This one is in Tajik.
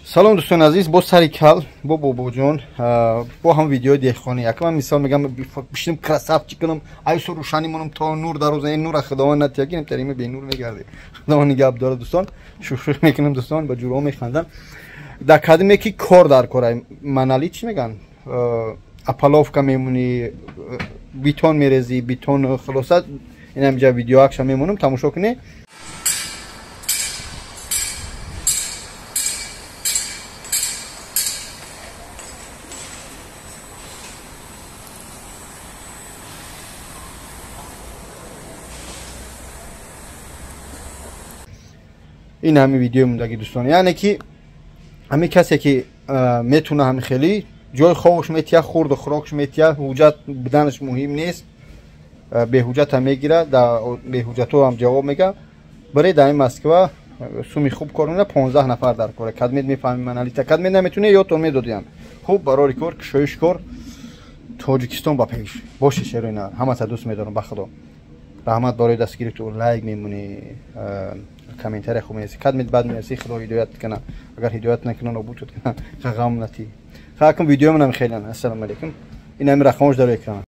Салом, дӯстони азиз, бо сари кал, бо бобоҷон, бо ҳам видеои деҳқонӣ. Яка ман мисол мегам, бишинам, красавчик кунам, айсо рӯшанӣ монам то нур дароза, ин нура худованд натиягинем, тарима бенур мегардем. Худованд нигаҳ дорад, дӯстон. Шӯхӣ мекунам, дӯстон, ба ҷуръо механдам. Дар кадиме ки кор дар кора, манали чӣ меган? Опалубка мемонӣ, бетон мерезӣ, бетон, хулоса, инам ҷа видеоакша мемонам, тамошо кунед. Ин ҳами видеои мондаги, дӯстон, яъне ки ҳамин касе ки метуна, ҳами хеле ҷои хобш метия, хурду хӯрокш метия, ҳуҷҷат буданаш муҳим нест, беҳуҷҷата мегира, беҳуҷҷатҳо ҳам ҷавоб мега. Баре дар ин Москва суми хуб кор мекунад, 15 нафар дар кора. Кадмед мефаҳми, маналита кадмед наметуне, ёдтон медодиям. Хуб, барори кор, кушоиш кор, Тоҷикистон ба пеш боши, шерои нар. Ҳамаса дӯст медорам, ба худо. Раҳмат барои дастгириту, лайк мемонӣ, комментария хуб менависӣ. Кадмед бад менависӣ, худо ҳидоят кана, агар ҳидоят накуна, нобуд кана, ғам натӣ. Хакм видеои манам хелан. Ассалому алайкум. Ин ҳами рақамош дар экран.